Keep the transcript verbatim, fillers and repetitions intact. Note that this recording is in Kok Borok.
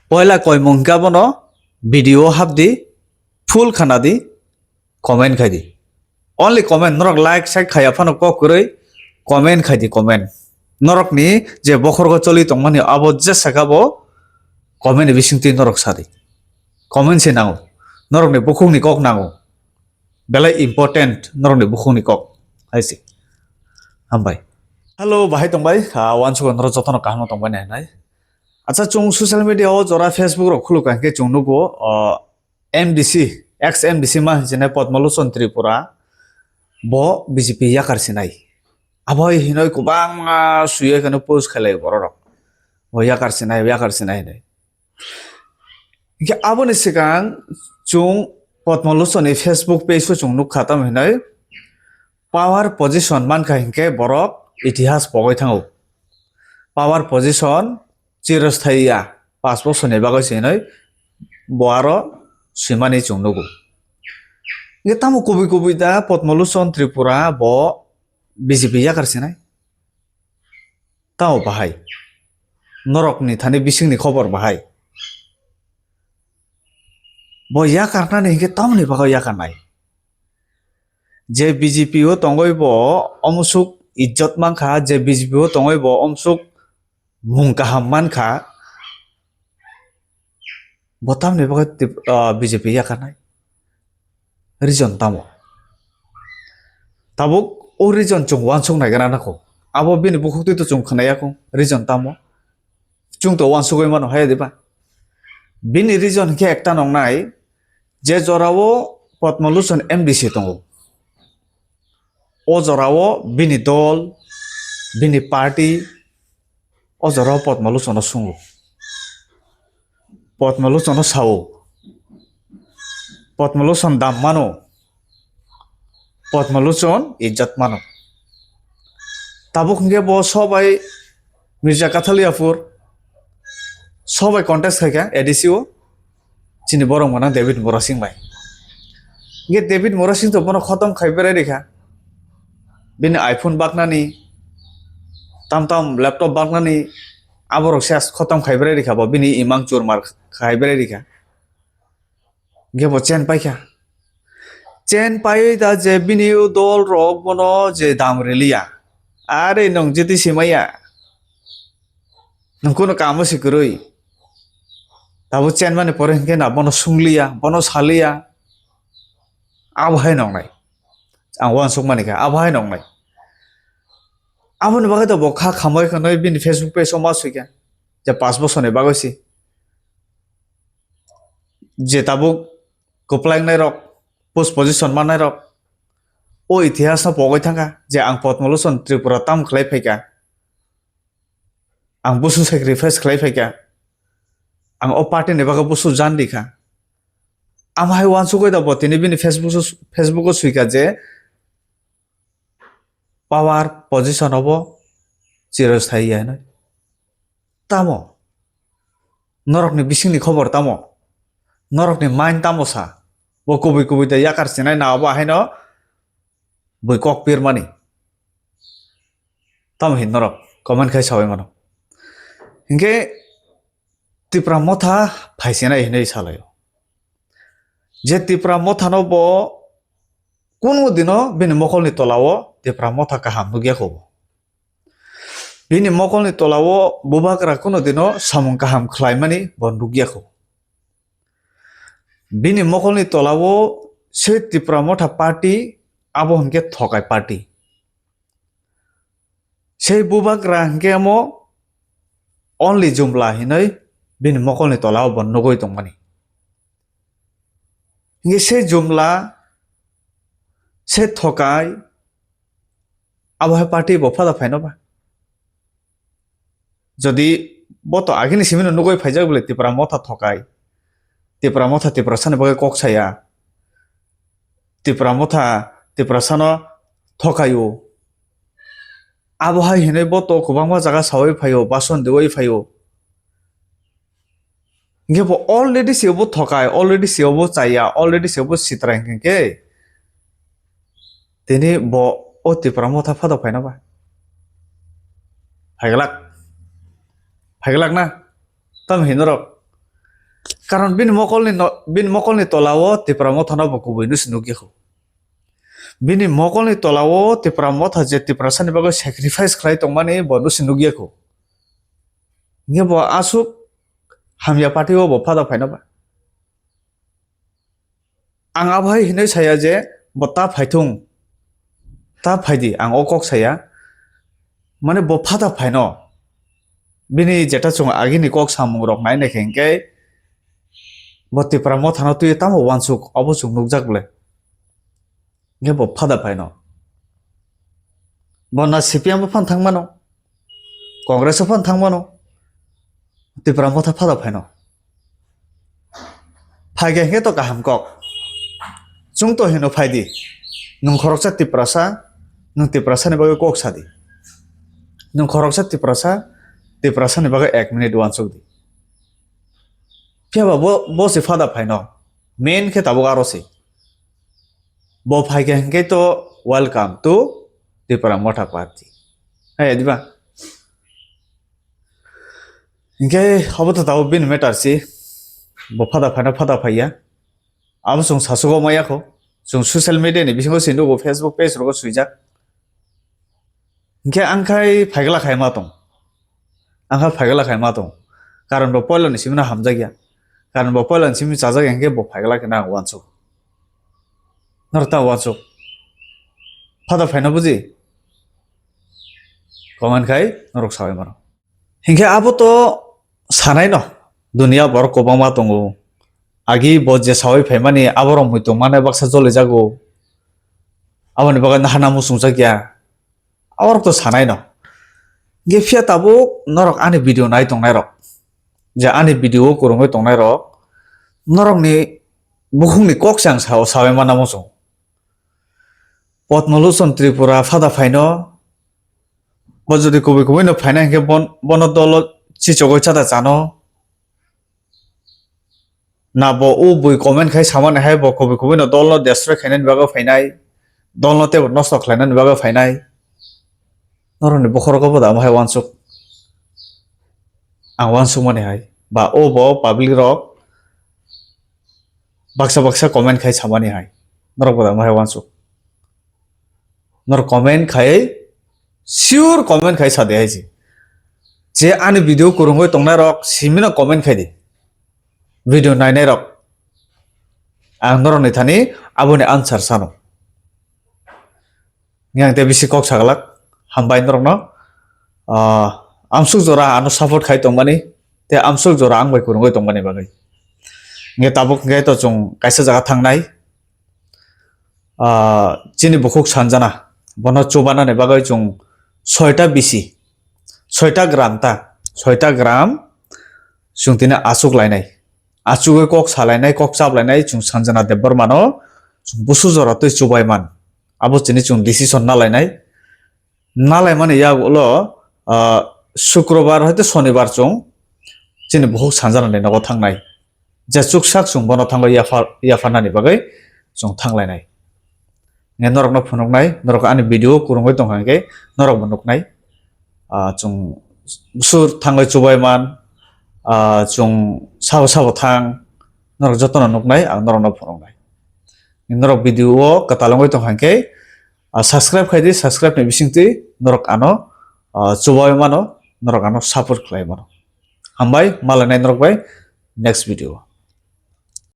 Poila koimung hwnkhe abono video hapdi, full khanadi, comment khaidi. Only comment, norok like sai khaya phano kok kwrwi comment khaidi, comment. Norokni je bokhorgo choli tongmani abo jesa khe abo comment ni bisingtwi norok sadi. Comment se nango. Norokni bukhukni kok nango. Belai important norokni bukhukni kok. Hai se. Hambai. Hello, bahai tongbai. Ah, wansugo norok jotono kaham tongbai nai nai. Acha, chwng social media o jora Facebook rok khuluk kha hwnkhe chwng nugo, ah, M D C, ex M D C ma hinwi Padma Lochon Tripura, bo B J P yakar sinai. Abo hai hinwi kwbangma suye kheno post khailai borok rok. Bo yakar sinai, yakar sinai hinwi. Hingke aboni swkang chwng Padma Lochon ni Facebook page o chwng nukha tamo hinwi power position mankha hinkhe borok itihas pogwi thango. Power position chirosthai ya, panch bochor ni bagwi se hinwi bo aro swimani chwng nugo. Hingke tamo kubui kubui da Padma Lochon Tripura bo B J P yakar sinai. Tamo bahai. Norokni thani bisingni khobor bahai. Bo yakarnani hinkhe tamoni bagwi yakarnai? Je B J P o tongwi bo omsuk ijjot mankha, je B J P o tongwi bo omsuk mung kaham mankha, bo tamni bagwi tip-, ah, B J P yakarnai? Reason tamo? Tabuk o reason chwng uansuk naigra nangkho. Abo bini bukhuktwi to chwng khwnaya kho. Reason tamo? Chwng to uansugwi mano, haya diba? Bini reason khe ekta nongnai, je jorao Padma Lochon M D C tongo. O jorao bini dol, bini party, o jorao Padma Lochon no sungo. Padma Lochon no sao. Padma Lochon dam mano. Padma Lochon ijjat mano. Tabuk hwnkhe bo sobai Mirza Kathaliapur sobai contest khaikha A D C o. Chini borok mwnang David Murasing bai. Hingke David Murasing to bono khotom khai berai rikha. Bini iPhone baknani, tam tam laptop baknani, aborok se as khotom khai berai rikha bo, bini imang churmar khai berai rikha. Hingke bo chen paikha. Chen paiwi da je bini dol rok bono je dam riliya. Are nwng jiti simaya. Nwng kunu kamo si kwrwi. Tabuk chenmani pore hinkhe na bono sungliya, bono saliya. Abo hai nongnai. Ang uansukmani kha, abo hai nongnai. Aboni bagwi to bo kha khamwi khanwi bini Facebook page o ma swikha. Je panch bosorni bagwi si. Je tabuk kwplaingnai rok, post position mannai rok, o itihas no pogwi thangkha je ang Padma Lochon Tripura tam khlai phaikha. Ang busu sacrifice khlai phaikha, ang o party ni bagwi busu jan rikha. Amo hai uansugwi da bo tini bini Facebook o, Facebook o swikha je power position o bo chirosthai ya hinwi. Tamo? Norokni bisingni khobor tamo? Norokni mind tamo sa? Bo kubui kubui da yakar sinai na abo haino bui kok pirmani. Tamo hin norok comment khai sawi mano. Hinkhe Tipra Motha phaisinai hinwi salaio. Je Tipra Mothano bo kunu dino bini mokolni tolao Tipra Motha kaham nukya kho bo. Bini mokolni tolao bubagra kunu dino samung kaham khlaimani bo nukya kho. Bini mokolni tolao se Tipra Motha party abo hinkhe thokai party. Sei bubagra hinkhe omo only Jumla hinwi bini mokolni tolao bo nugwi tongmani. Hinkhe sei Jumla, sei thokai, abo hai party bo phada phaino ba? Jodi bo to agini simino nugwi phaijak bole Tipra Motha thokai, Tipra Motha Tiprasani bagwi kok saya, Tipra Motha Tiprasano thokaio. Abo hai hinwi bo to kwbangma jaga sawi phaio, bason dewi phaio. Hinkhe bo already se bo thokai, already se bo chaya, already se bo sitra hinkhe tini bo o Tipra Motha phado phaina ba? Phaiglak. Phaiglak na? Tam hinorok. Karon bini mokolni no-, bini mokolni tolao Tipra Mothano bo kubui no se nukya kho. Bini mokolni tolao Tipra Motha je Tiprasani bagwi sacrifice khlai tongmani bo no se nukya kho. Hinkhe bo aswk hamya party o bo phada phaino ba. Ang abo hai hinwi saya je bo ta phaithung, ta phaidi, ang o kok saya. Mane bo phada phaino. Bini jeta chwng agini kok samung rok nai naikhe hinkhe bo Tipra Mothano twi tamo uansuk, obo chwng nukjak ble. Hinkhe bo phada phaino. Bo na C P M bo phan thangmano, Congress o phan thangmano, Tipra Motha phada phaino. Phaikhe hinkhe to kaham kok. Chwng to hino phaidi. Nwng khoroksa Tiprasa, nwng Tiprasani bagwi kok sadi. Nwng khoroksa Tiprasa, Tiprasani bagwi ek minute uansuk di. Phiya ba bo, bo se phada phaino. Main khe tabuk aro se. Bo phaikhe hinkhe to welcome to Tipra Motha Party. Hai diba? Hinkhe obo to tabuk bini matter si. Bo phada phaino phada phaiya. Abo chwng sasugo maya kho. Chwng social media ni bisingo se nugo, Facebook page rogo swijak. Hinkhe ang khai phaigla khai ma tong. Ang khai phaigla khai ma tong. Karon bo poila ni simino hamjakya. Karon bo poila ni simi chajakya hinkhe bo phaigla khe na ang uansuk. Norok ta uansuk. Phada phaino buji? Comment khai norok sawi mano. Hinkhe abo to sanai no, duniya borok kwbangma tongo. Agi bo je sawi phaimani aborok muitung mane baksa jolijago. Aboni bagwi hana muchungjakya. Aborok to sanai no. Hinkhe phiya tabuk norok ani video nai tongnai rok, je ani video o kwrwngwi tongnai rok, norokni bukhukni kok se ang sao, sawi mana muchung. Padma Lochon Tripura phada phaino, bo jodi kubui kubui no phaina hinkhe bon-, bono dolo chichogwi chada chano. Na bo o bui comment khai samani hai bo kubui kubui no dol no destroy khainani bagwi phainai, dol no teibo nosto khlainani bagwi phainai. Norokni bokhorogo bo da omo hai uansuk. Ang uansukmani hai. Ba o bo public rok baksa baksa comment khai samani hai. Norok bo da omo hai uansuk. Norok comment khai, sure comment khai sa de hai se. Je ani video kwrwngwi tongnai rok simino comment khai di. Video nainai rok. Ang norokni thani aboni answer sano. Ngang te bisi kok saglak. Hambai norokno. Ah, amsuk jora ano support khai tongmani. Te amsuk jora ang bai kwrwngwi tongmani bagwi. Nge tabuk nge to chwng kaisa jaga thangnai. Ah, chini bukhuk sanjana, bono chubanani bagwi chwng soita bisi, soita gram ta, soita gram chwng tini achuk lainai. Achugwi kok salainai, kok chaplainai chwng Sanjana Debbarmano chwng busu jora twi chubai man. Abo chini chwng decision nalainai. Nalaimani yagulo, ah, Sukrobar hoite Sonibar chwng chini bukhuk Sanjanani nogo thangnai. Je chuksak chwng bono thango yapha-, yapharnani bagwi chwng thanglainai. Nge norokno phunuknai, norok ani video kwrwngwi tongkha hwnkhe norokbo nuknai. Ah, chwng sur thangwi chubai man, ah, chwng sabo sabo thang, norok jotono nuknai, ang norokno phunuknai. Norok video o kwtal wngwi tongkha hwnkhe, ah, subscribe khai di, subscribe ni bisingtwi norok ano, ah, chubai mano, norok ano support khlai mano. Hambai, malainai norok bai next video o.